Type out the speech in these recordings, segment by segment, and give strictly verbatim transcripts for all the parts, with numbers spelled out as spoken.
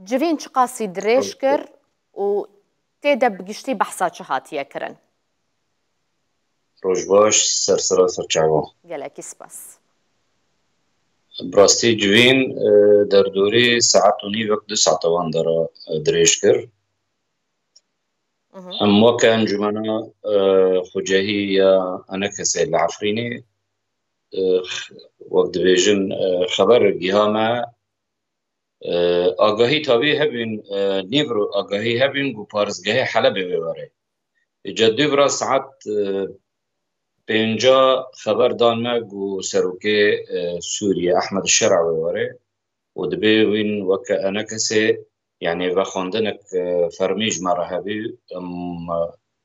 Civîn çiqasî dirêj kir û tê de bi giştî behsa çi hatiye kirin? Roj baş, ser sera ser çava. Gelekî spas. Bi rastî civîn, e, derdorî saet û nîvek du saeta wan de re, e, dirêj kir. Mhm. Em weke encûmena, e, xwecehî ya enekesê li Efrînê, e, wek dibêjin, e, xeber giha me, e, agahî tabî hebîn, e, nîvro agahî hebîn ku parêzgehê Helebê wê were. Îca dûvra saet, e, pênca xeber dan me ku serokê, e, Sûriyê Ehmed Şera wê were û dibê wîn weke enekesê, yanî vexwendinek, e, fermî ji me re hebî, em, e,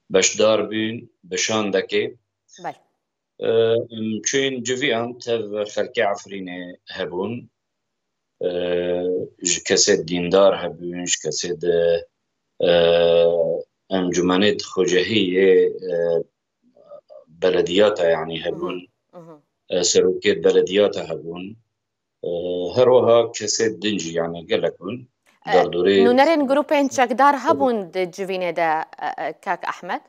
beşdar bîn bi şandekê. Belê. E, em çûyîn civiyan tev xelkê Efrînê hebûn. E, ji kesê dîndar hebûn, ji kesê di, e, encûmenê di xwecehî yê, e, belediyata, yanî hebûn, Mhm, mhm. e, serokê belediyata hebûn. E, her wiha kesê din jî, yanî gelek bûn. E, derdorê nûnerên grûpên çekdar hebûn di civînê de, e, e, kak Ehmed?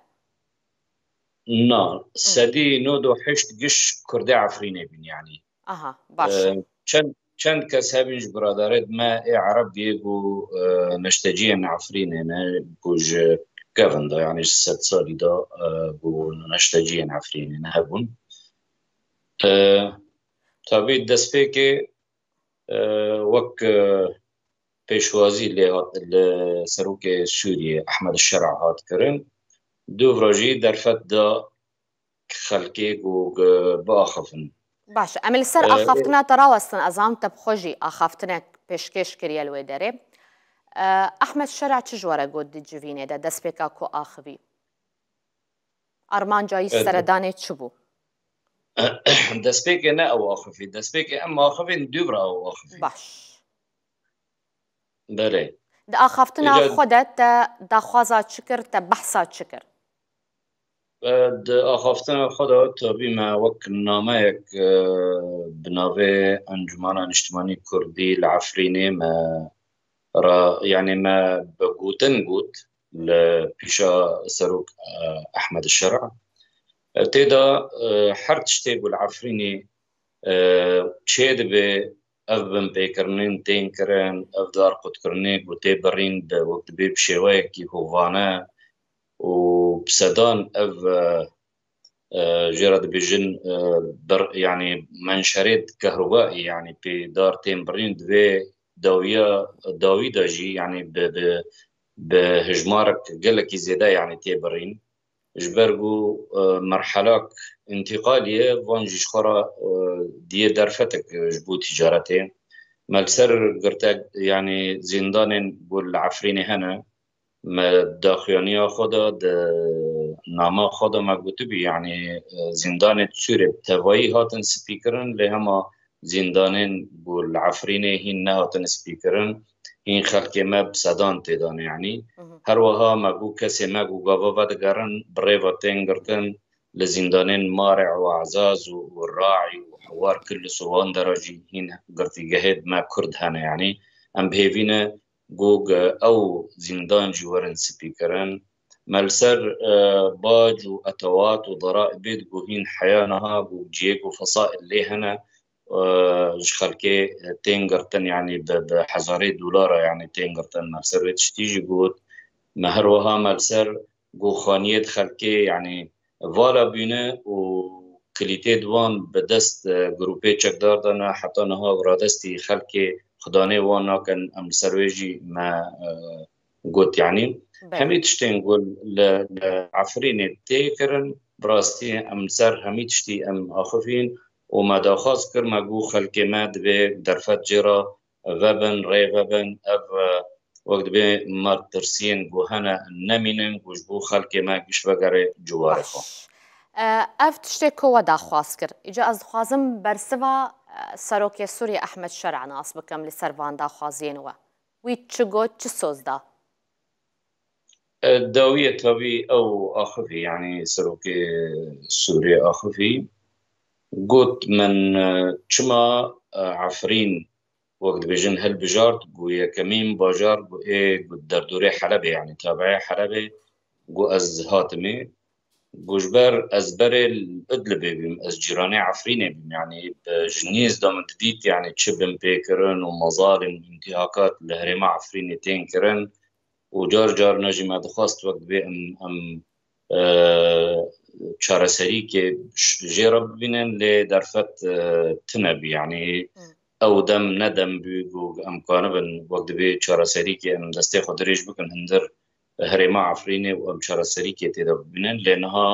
Na, sedî nod û heşt giş Kurdê Efrînê bîn, yanî. Aha, baş e. E, çend, çend kes hebîn ji biradarê me ê Ereb yê ku, e, neşteciyên Efrînê ne, ku ji kevin de, yanî ji sed salî de, e, ku neşteciyên Efrînê ne hebûn. E, tabî destpêkê, e, wek, e, pêşwazî lê hat, li serokê Sûriyê Ehmed Şera hat kirin. Dûvra jî derfet da xelkê ku, ku biaxifin. Baş, em ê li ser E, axaftina te rawestin, ez zanim te bi xwe jî axaftinek pêşkêş kiriye li wê derê. E, Ehmed Şera çi ji we re got di civînê de, destpêka ku axivî? Armanca yî Evet. seredanê çi bû? Destpêkê ne ew axifî. Destpêkê em axifîn, dûvra ew axifî. Baş. Belê. Di axaftina Îca- xwe de te daxwaza çi kir, te behsa çi kir? E, di axaftina xwe de tabî me wek nameyek, e, bi navê Encûmana Niştimanî Kurdî li Efrînê me ra, yanî me bi gotin got li pîşa serok, e, Ehmed Şera. E, tê de, e, her tiştê ku li Efrînê, e, çêdibe, ev binpêkirinên tên kirin, ev darqutkirinê ku tê birîn bi wek dibê bi şêweyekî hovane û bi sedan ev, e, e, jê re dibêjin, e, bir, yanî menşerê kehrubayî, yanî pê dar tên birîn, di vê dawiya, dawî de jî, yanî bi, bi, bi hijmarek gelekî zêde, yanî tê birîn. Ji ber ku, e, merhelak întîqalî ye, van jî ji xwe re, e, diyê derfetek ji bo tîcaretê. Me li ser girtek, yanî zîndanên ku li Efrînê hene, me daxuyaniya xwe de, di nama xwe de me gotibî, yanî, e, zîndanê Sûrê bi tevayî hatin spîkirin, lê hema zîndanên ku li Efrînê hîn nehatin spîkirin, hîn xelkê me bi sedan tê de ne, yanî. Mhm. Her wiha me got kesê me ku gava vedigerin, bi rê ve tên girtin, li zîndanên Marê û Ezaz û, û Raî û Hewar Kilis û wan dera jî hîn girtîgehê me Kurd hene, yanî. Em bi hêvî ne ku ew zîndan jî werin spîkirin. Me li ser, e, bac û etewat û deraibê ku hîn heya niha ku cihê ku fesail lê hene, e, ji xelkê tên girtin, yanî bi, bi hezarê dolara, yanî tên girtin. Me li ser wê tiştî jî got. Me her wiha me li ser ku xaniyê di xelkê, yanî vala bîne û kilîtê di wan bi dest, e, grûpê çekdar de ne, heta niha radestî xelkê xudanê wan nakin, em li ser wê jî me, e, got, yanî. Belê. Hemî tiştên ku li, li Efrînê tê kirin, bi rastî em li ser hemî tiştî em axifîn û me daxwaz kir, me got xelkê me divê derfet jê re vebin, rê vebin, ev, e, wek dibê metirsiyên ku hene nemînin, ku ji bo xelkê me giş vegere ciwarê xwe. Baş. E, ev tiştê ku we daxwaz kir. Îca ez dixwazim bersiva, e, serokê Sûriyê Ehmed Şera nas bikim li ser van daxwaziyên we. Wî çi got, çi soz da? E, dawiye tabî ew axivî, yanî serokê Sûriyê axivî. Got, min, e, çima, e, Efrîn wek dibêjin hilbijart, ku yekemîn bajar ku ê ku derdorê Helebê, yanî tabiê Helebê, ku ez hatimê. Ku ji ber ez berê li Idlibê bîm, ez cîranê Efrînê bîm, yanî bi, ji nêz de min didît, yanî çi binpêkirin û mezalên û întihakat li herêma Efrînê tên kirin û car car ne jî me dixwest wek dibê em, em, e, çareserîkê ş-, jê re bibînin, lê derfet, e, tune bî, yanî ew dem ne dem bî ku em kanibin wek dibê çareserîkê em destê xwe dirêj bikin hundir herêma Efrînê û em çareserîkê tê de bibînin, lê niha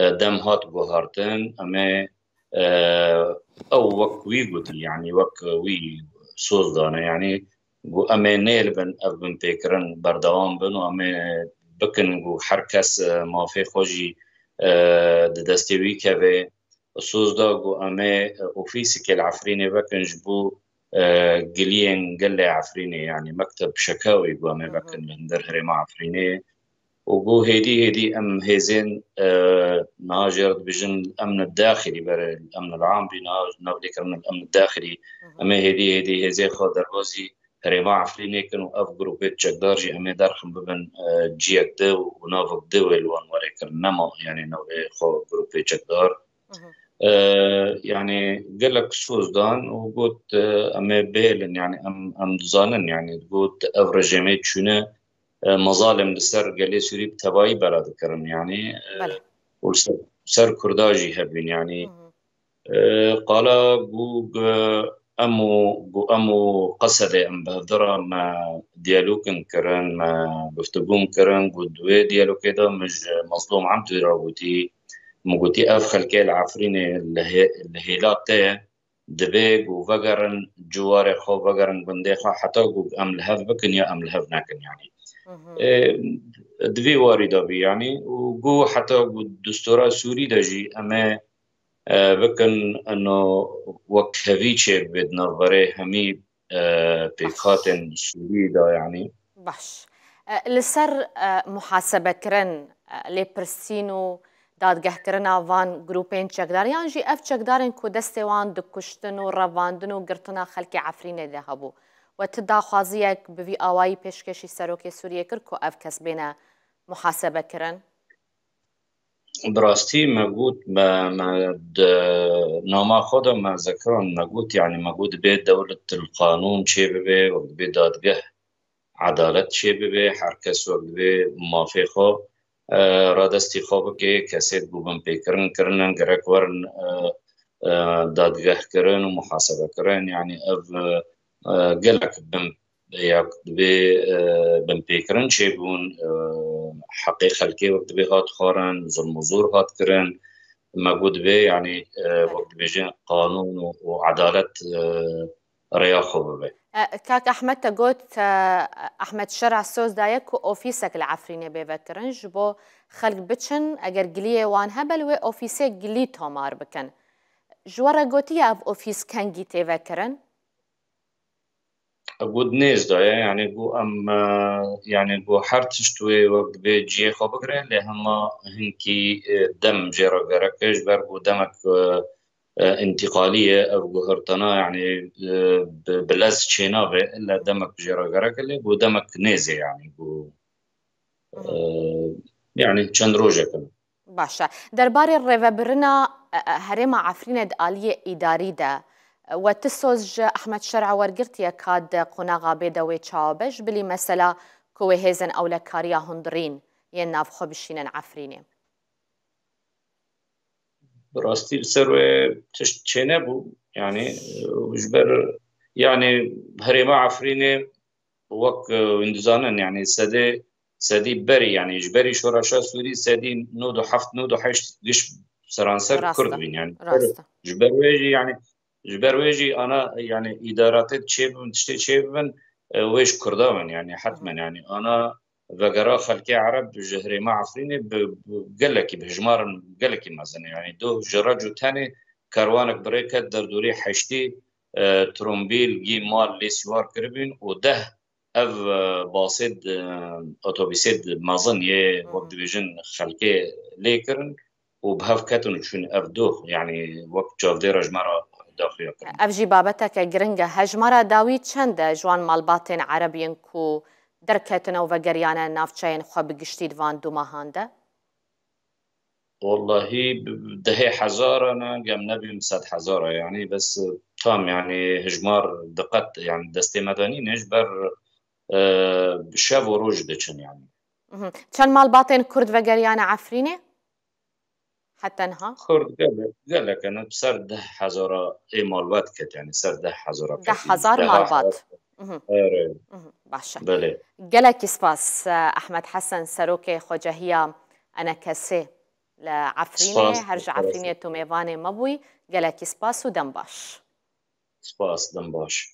e, dem hat guhartin, em ê, e, ew wek wî gotî, yanî wek wî soz dane, yanî got, em ê nêlibin ev binpêkirin berdewam bin û em ê bikin ku her kes, e, mafê xwe jî, e, di destê wî keve. Soz da ku em ê, e, ofîsekê li Efrînê vekin ji bo, e, giliyên gelê Efrînê, yanî mekteb şekawî ku em ê vekin li hundir herêma Efrînê. û ku hêdî hêdî em hêzên, e, niha jê re dibêjin emn daxilî, berê emn am bî, niha navlêkirin emn daxilî. Em ê hêdî hêdî hêzê xwe derbazî herêma Efrînê kin û ev grûpê çekdar jî em ê derxin bibin, e, ciyek di û navek di wê li wan were kirin. Nema, yanî navê xwe grûpê çekdar. E, yanî gelek soz dan û got, e, em ê bihêlin, yanî em, em dizanin, yanî got ev rejîmê çûne, e, mezalên li ser gelê Sûrî bi tevayî bela dikirin, yanî, e, Belê. û li ser, ser Kurda jî hebîn, yanî, Hı hı. e, qala ku, ku em û, ku em û Qesedê em bi hev de re me diyalogin kirin, me guftugûn kirin, ku di wê diyalogê de min ji Mezlûm Emtû re gotî, min gotî ev xelkê li Efrînê li hê-, li hêla te ye, divê ku vegerin ciwarê xwe, vegerin gundê xwe, heta ku em li hev bikin ya em li hev nekin, yanî. Hı hı. E, di vî warî de bî, yanî, û ku heta ku dustora Sûrî de jî em ê, e, bikin, ino wekhevî çêbibe di navberê hemî, e, pêkhatên Sûrî de, yanî. Baş. E, li ser, e, muhasebekirin, e, lêpirsîn û dadgehkirina van grûpên çekdar, yan jî ev çekdarên ku destê wan di kuştin û revandin û girtina xelkê Efrînê de hebû. We ti daxwaziyek bi vî awayî pêşkêşî serokê Sûriyê kir ku ev kes bêne muhasebekirin? Bi rastî me got, me, me di nama xwe de me zekiran, me got, yanî me got, dibê dewlet il qanûn çêbibe, wek dibê dadgeh edalet çêbibe, her kes wek dibê mafê xwe, e, radestî xwe bike, kesê ku binpêkirin kirinin, gerek werin, e, e, dadgehkirin û muhasebekirin, yanî ev, e, e, gelek bin ya dibê, e, binpêkirin çêbûn, e, heqê xelkê wek dibê hat xwarin, zilm û zor hat kirin. Me got dibê, yanî, e, wek dibêjin qanûn û, û edalet, e, rêya xwe bibe. E, Kak Ehmed te got, e, Ehmed Şer'a soz daye ku ofîsek li Efrînê bê vekirin, ji bo xelk biçin, eger giliyê wan hebe, li wê ofîsê gilî tomar bikin. Ji we re gotiye ev ofîs kengî tê vekirin? Got nêz daye, yanî got em, e, yanî got her tişt wê wek dibê cihê xwe bigire, lê hema hinkî, e, dem jê re gerek e, ji ber got demek, e, e, întîqalî ye, ev guhertina, yanî, e, bi, bi lez çênabe, ille demek jê re gerek e, lê got demek nêz e, yanî got, e, yanî çend rojek in. Baş e. Derbarê rêvebirina, e, e, herêma Efrînê di aliyê îdarî de, e, we ti soz ji Ehmed Şer'a wergirtiye ka di qonaxa bê de wê çawa be, ji bilî mesela ku wê hêzên ewlekariya hundirîn yên navxwe bişînin Efrînê? Bi rastî li ser wê tişt çênebû. Yanî, e, ji ber, yanî herêma Efrînê wek, e, hûn dizanin, yanî sedê, sedî berî, yanî ji berî şoreşa Sûrî sedî nod û heft, nod û heşt giş seranser Rast e. Kurd bîn, yanî. Rast e. Ji ber wê jî, yanî, ji ber wê jî ana, yanî îdaratê çêbibin, tiştê çêbibin, e, wê ji Kurda bin, yanî hetmen, Hı hı. yanî ana vegera xelkê Ereb ji herêma Efrînê bi, bi gelekî, bi hejmarên gelekî mezin e, yanî doh ji reco tenê kerwanek bi rê ket derdorî heştê, e, trombîl, gî mal lê sîwar kiribîn û deh ev, e, basê di, otobîsê di mezin yê, Hı hı. wek dibêjin, xelkê lê kirin û bi hev ketin û çûn ev doh, yanî wek çavdêra ji me re daxuya kirin. Ev jî babeteke giring e. Hejmara dawî çend e ji wan malbatên Ereb yên ku derketine û vegeriyane navçeyên xwe bi giştî di van du mehan de? Wallahî dehê hezara ne, gem nebîm sed hezara, yanî bes tam, yanî hijmar diqet, yanî destê me de nîne ji ber e, şev û roj diçin, yanî. Mhm. Çend malbatên Kurd vegeriyane Efrînê? Heta niha? Kurd gelek, gelek ne, bi ser deh hezara ê malbat ket, yanî ser deh hezara Deh hezar malbat. Mhm. Ere, Mhm. Baş e. Belê. Gelekî spas, e, Ehmed Hesen, serokê xwecehiya Enekesê li Efrînê. Spas, Her ji spas. Efrînê tu mêvanê me bûyî. Gelekî spas û dem baş. Spas, dem baş.